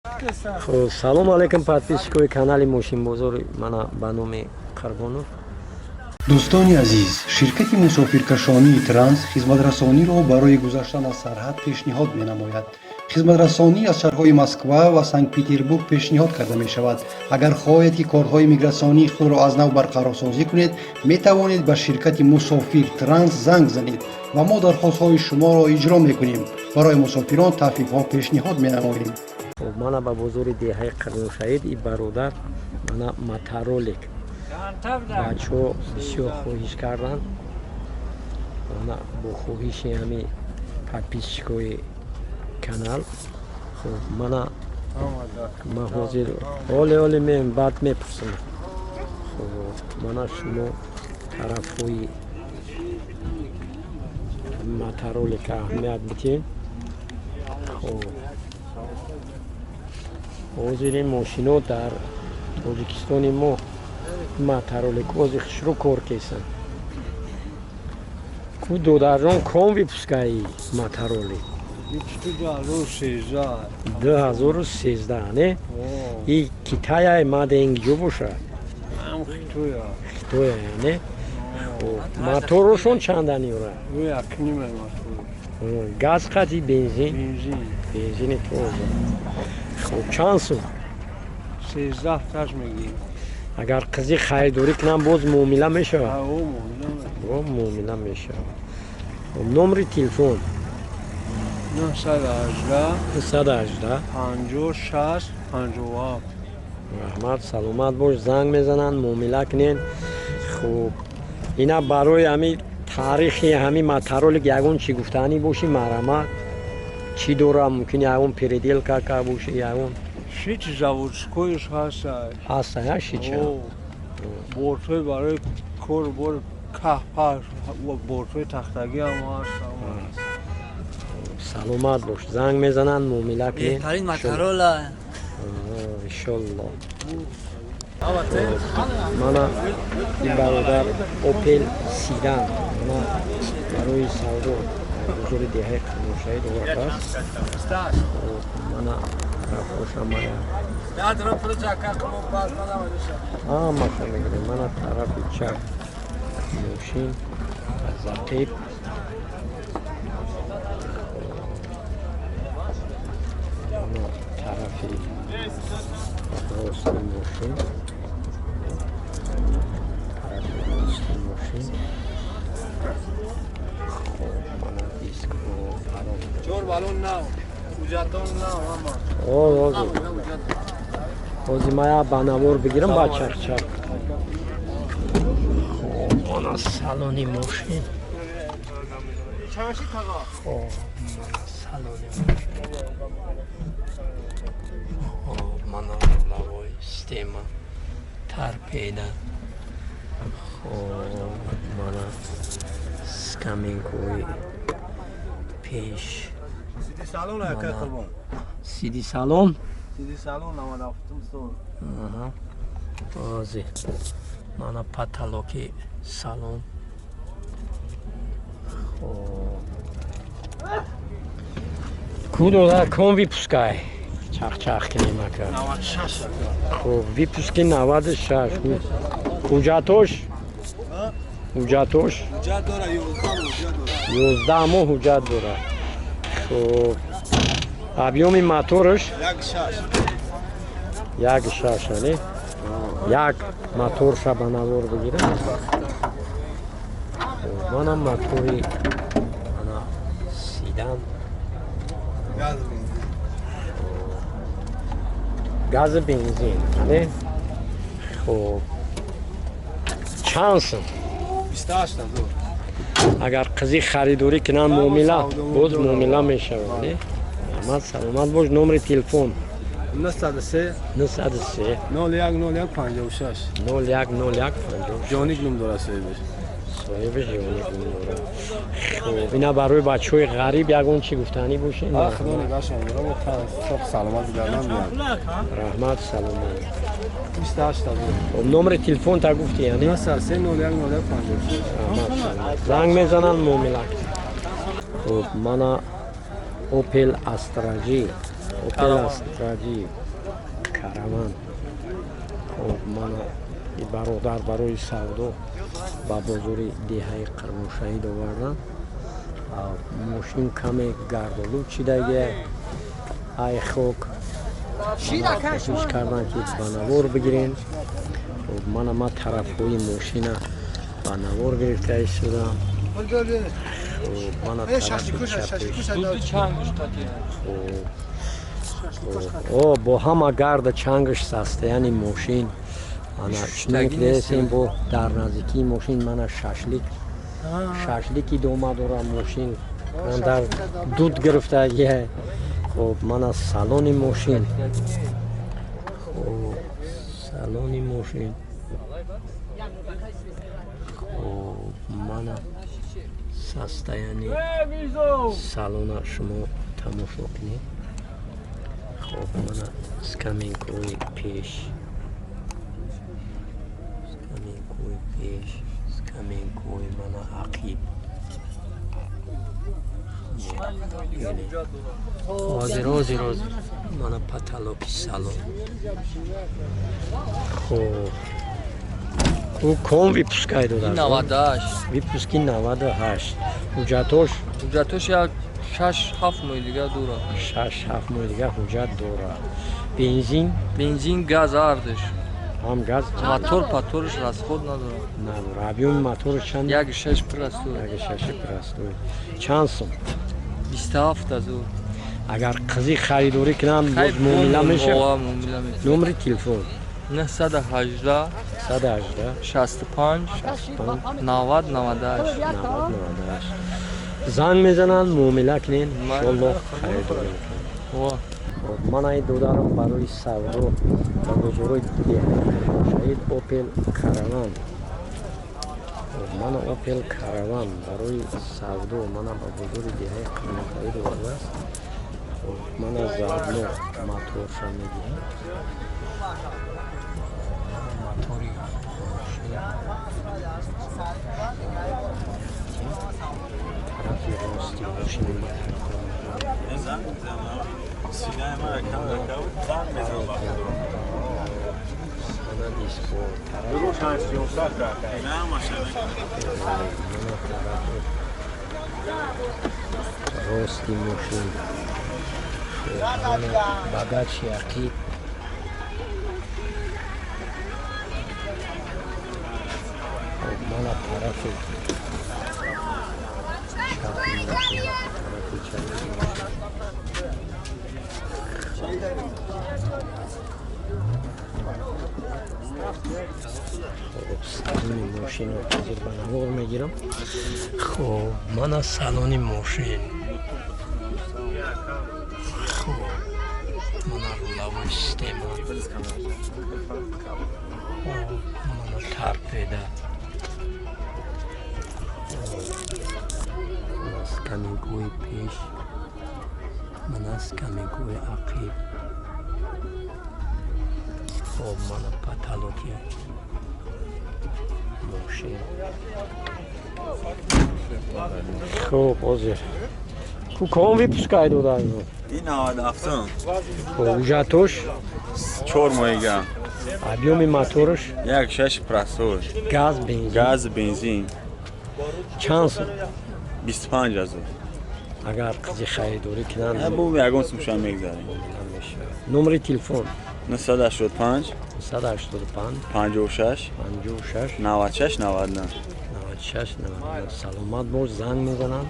Хуб, салом алейкум, подписчикои канали Мошинбозор. Мана ба номи Қурбонов. Дӯстони азиз, ширкати мусофиркашонии Транс хизматрасониро барои гузаштан аз сарҳад пешниҳод менамояд. Хизматрасонӣ аз шаҳрҳои Москва ва Санкт Петербург пешниҳод карда мешавад. Агар хоҳед, ки корҳои мигратсионии худро аз нав барқарорсозӣ кунед, метавонед ба ширкати Мусофир Транс занг занед ва мо дархостҳои шуморо иҷро мекунем. Барои мусофирон тахфифҳо пешниҳод менамоем. Хуб, мана ба бозори деҳаи Қурбоншаҳид и бародар мана мотороллер бачаҳо бисёр хоҳиш карданд. Мана бо хоҳиши ҳами подписчикои канал. Хуб, мана ман ҳозир оле оле меем, баъд мепурсам. Хуб, мана шумо тарафҳои мотороллер-ка аҳамият бидиҳед. Хуб, ҳозир ин мошино дар Тоҷикистони мо мотороллер ҳозир хушрӯ кор кесанд ку. Додарҷон, ком выпуска-и мотороллер? 2013, не? И Китаяй, маден ҷо боша? Хитоя, не? Моторошон чандани ора? Газ қати бензин? Бензини тоза. Хуб, чанд сум? 13 таш мегирем. Агар қизи харидорӣ кунам, боз муомила мешавад? О, муомила мешавад. Номери телефон? 918. 918. 50 60 57. Раҳмат, саломат бош. Занг мезананд, муомила кунен. Хуб, ина барои ҳами таърихи ҳами мотороллер ягон чӣ гуфтанӣ бошӣ, марҳамат. Чӣ дора, мумкин ягон переделка ка боши, ягон? Шич заводской-ш ҳаста. Ҳаста, я шича? Бортҳои барои кору бор, каҳпаш, бортҳои тахтагӣ ҳам ҳаст. Саломат бош. Занг мезананд, муомила кунед. Беҳтарин мотороллер. Иншолло. Мана ин бародар Опел седан мана барои савдо бозори деҳаи Қурбоншаҳид овардааст. Мана рафошамая ҳамаша мегирем. Мана тарафи чап мошин аз ақиб. Мана тарафи рости мошин, тарафи рости мошин. Хоб, мана дискҳо. Чор балон нав, ҳуҷҷатон нав ҳама. Ҳозир, ҳозир мая ба навор бигирам, ба чахчах. Хоб, мана салони мошин. Хоб, мана салони мошин. Хоб, мана рулевой система, торпеда. Хоб, мана скамейка-ҳои пеш. Сиди салон, ака Қурбон. Сиди салон. Сиди салон 97 сол. Ҳозир мана потолок-и салон. Хоб, ку додар, ком выпуска-й? Чахчах кунем, ака. 96, ака. Хуб, выпуск-и 96. Ҳуҷҷатош, ҳуҷҷатош? Ҳуҷҷат дора, 11 ҳуҷҷат дора. 11 моҳ ҳуҷҷат дора. Хуб, объём-и мотораш? 1,6. 1,6, ане як моторша ба навор бигирам. Хуб, манам мотори ана седан. Газ, бензин. Гази, бензин, ане. Хуб, чанд сум? 28 ҳазор. Агар қизи харидорӣ кунанд, муомила боз муомила мешавад, не? Раҳмат, саломат бош. Номери телефон? 903. 903. 01 01 56. 01 01 56. Ҷоник ном дорад соҳибаш. Соҳиби Ҷоник ном дорад. Хуб, ина барои бачаҳои ғариб ягон чӣ гуфтанӣ бошед? Худо нигоҳшон дора, бо соқ саломат бигардан биям. Раҳмат, саломат. 28 ҳазор. Хуб, номери телефон та гуфтӣ, яъне? 903 01 01 56. Раҳмат, саломат. Занг мезананд, муомила. Хуб, мана Опел Астра Ж. Опел Астра Ҷи Караван. Хоб, мана и бародар барои савдо ба бозори деҳаи Қурбоншаҳид овардан. Мошин каме гардолуд шидагия, ай хок. Кӯшиш кардан, ки ба навор бигирем. Хоб, мана ма тарафҳои мошина ба навор гирифта истодам. Хоб, мана тарафи чапеш. Хоб, о, бо ҳама гарда чангаш состояние мошин ана чунон ки дидесем, бо дар наздикии мошин мана шашлик, шашлик идома дорад. Мошин дар дуд гирифтагия. Хоб, мана салони мошин. Хоб, салони мошин. Хоб, мана состояние салона шумо тамошо кунед. Хоб, мана скамейкаҳои пеш, скамейкаҳои пеш, скамейкаҳои мана ақиб. Ҳозир, ҳозир, ҳозир. Мана потолоки салон. Хоб, ӯ ком выпускай додад? 98. Выпуски 98. Ҳуҷҷатош? Ҳуҷҷатош як 6-7 моҳи дига дорад. 6-7 моҳи дига ҳуҷҷат дорад. Бензин? Бензин, газ ҳардуш. Ҳам газ. Мотор паторш расход надорад. Надорад. Объёми моторш чанд? 1,6 простой. 1,6 простой. Чанд сум? 27 000. Агар қизи харидорӣ кунанд, боз муомила мешавад? Номери телефон? 918. 118. 65. 65. 90 98. 90 98. Занг мезананд, муомила кунед, иншоллоҳ харидорӣ мекунанд. Ман ай додарам барои савдо ба бозорҳои деҳаи Опел Караван. Мана Опел Караван барои савдо мана ба бозори деҳаи Қурбоншаҳид овардааст. Мана заодно моторша мегирам, мотори мошин, тарафи рости мошини. Занг мезанам, синаи мара кам кам занг мезанам. Санади спорт. Бигӯ 537 на машина. Мана тарафи рости мошин, багажи ақиб. Мана тарафи чапи мошин, тарафи чапи мошин. Хоб, салони мошинро ҳозир ба навор мегирам. Хоб, мана салони мошин. Хоб, мана рулевой система. Хоб, мана торпеда. Мана скамейкаҳои пеш, мана скамейкаҳои ақиб. Хоб, мана потолоки мошин. Хоб, ҳозир ку ком выпускай дода? Ин 97. Ҳуҷҷатош? 4 моҳига. Объёми моторш? 1,6 простой. Газ, бензин? Газ, бензин. Чанд сум? 25 000. Агар қизи харидорӣ кунанд? Бу ягон сумша мегзарем. Номери телефон? 985. 185. 56. 56. 96 99. 96 99. Саломат бош, занг мезанам.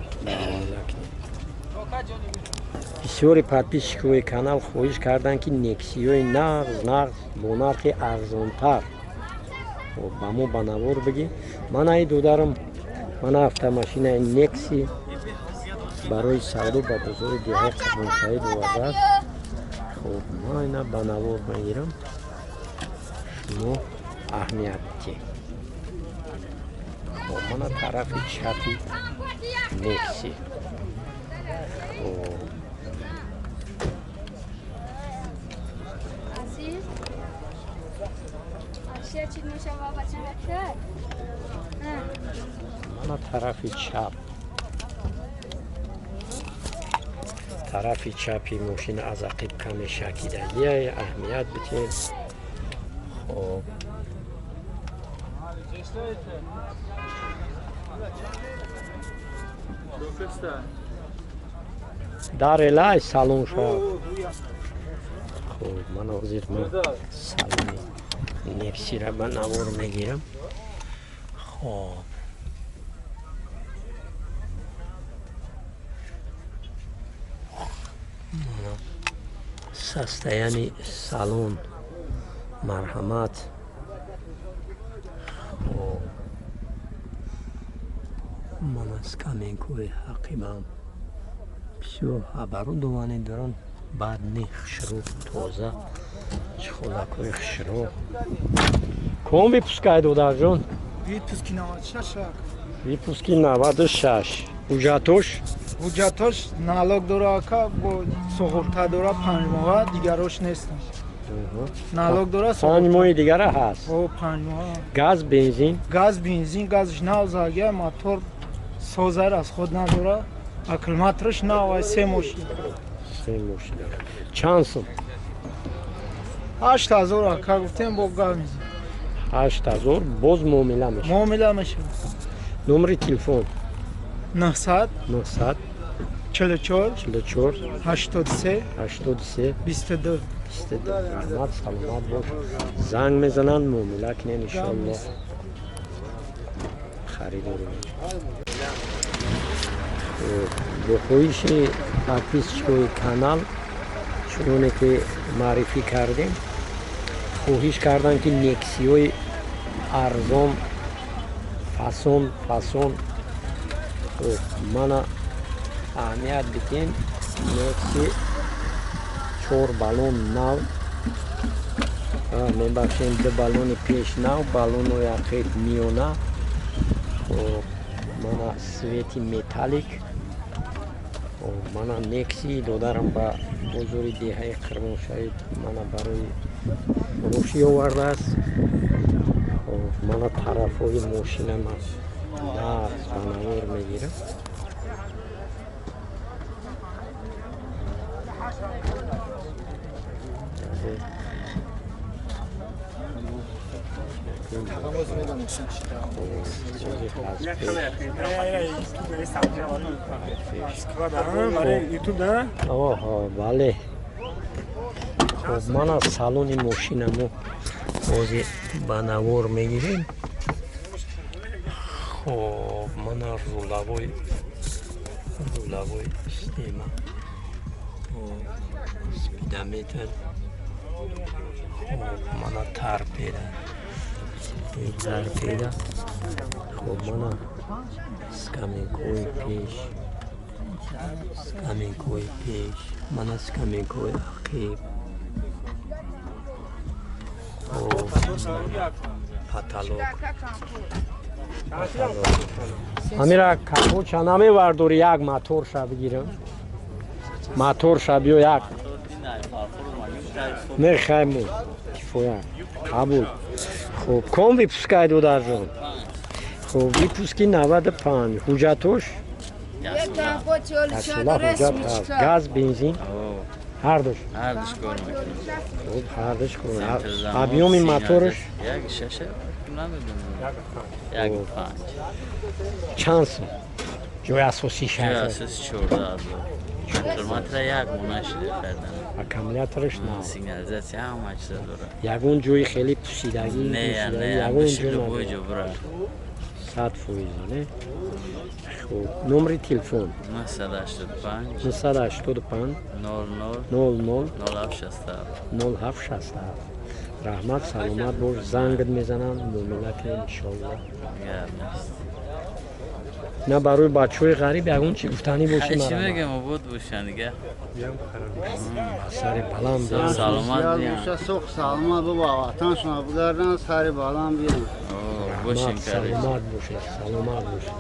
Бисёри подписчикҳои канал хоҳиш карданд, ки Нексиёи нағз нағз бо нархи арзонтар ба мо ба навор бигӣ. Ман ай додарам, мана автомашинаи Некси барои савдо ба бозори деҳаи Қурбоншаҳид овардааст. Хоб, ман ина ба навор мегирам, шумо аҳамият диҳед. Хоб, мана тарафи чапи Некси. Хоб. Aziz. Ayşe çıkmış ama bacana. Мана тарафи чап. Тарафи чапи мошина аз ақиб каме шакидагия, аҳамият битем. Хоб, дар элай салон шав. Хоб, ман ҳозир ман салони Нексира ба навор мегирам. Хоб, состояние салон, марҳамат. Хоб, ман аз каменкои ҳақибам бисёр оборудование дорам, баъд не, хушрӯ, тоза, чхолакҳои хушрӯ. Ком выпускай, додарҷон? Выпуски 96. Выпуски 96. Ҳуҷҷатош? Ҳуҷҷатош налог дора ака, бо суғурта дора 5 моҳа, дигарош нестанд. Налог дора, 5 моҳи дигара ҳаст. О, 5 моҳа. Газ, бензин? Газ, бензин, газш нав загия, мотор созар аз худ надора, аккумуляторш нав, ай 3 мошин. 3 мошин. Чанд сум? 8000 ака гуфтем, бо газ мезанем. 8000 боз муомила мешавад. Муомила мешавад. Номери телефон? 900 900 44 44 83 83 22 22. Раҳмат, саломат бош. Занг мезананд, муомила кунед, иншоаллоҳ харидорӣ мешавад. Бо хоҳиши подписчикои канал, чуноне ки маърифӣ кардем, хоҳиш карданд, ки Нексиҳои арзон, фасон фасон. Мана, аҳамият бидем, Некси 4 баллон нав, мебахшем, 2 баллони пеш нав, баллонои ақиб миёна. Хоб, мана цвети металлик. Мана Некси додарам ба бозори деҳаи Қирмоншаҳид мана барои фурӯшӣ овардааст. Мана тарафҳои мошинама нағз ба навор мегирам. Бале, хоб, мана салони мошинамо ҳозир ба навор мегирем. Хоб, мана рулавой система, спидометр. Хоб, мана торпеда, торпеда. Хоб, мана скамейкои пеш, скамейкои пеш, мана скамейкои ақиб. Потолок. Амира капоча намевардори, як моторша бигирам, моторша биё, як мехайму кифоя қабул. Хоб, ком выпускай, додарҷон? Хоб, выпуски 95. Ҳуҷҷатош? Ясола ҳуҷҷат ҳаст. Газ, бензин ҳардуш? Ҳардуш кор мекунад. Хоб, ҳардуш кор. Объёми моторш? 1.6, намедонам, 1.5. Чанд сум? Ҷои асосӣ? Ҷои асосӣ 14 000. Километра як мона шида кардан. Аккумулятораш нав. Сигнализатсия, ҳама чиза дорад. Ягон ҷои хеле пусидагӣ? Не, не, ягон ҷо любой ҷо бира. 100%, не? Хуб, номери телефон? 985 985 00 00 0767. 0767. Раҳмат, саломат бош. Зангат мезанам, муомила кунем, иншоаллоҳ. Гап нест. На, барои бачаҳои ғариб ягон чи гуфтанӣ бошӣ? Чӣ мегӯям, обод бошанд дига. Сари баланд. Саломат биям. Соқ саломат, бо ватаншона бигардан, сари баланд биям. Бошем. Саломат бошед, саломат бошед.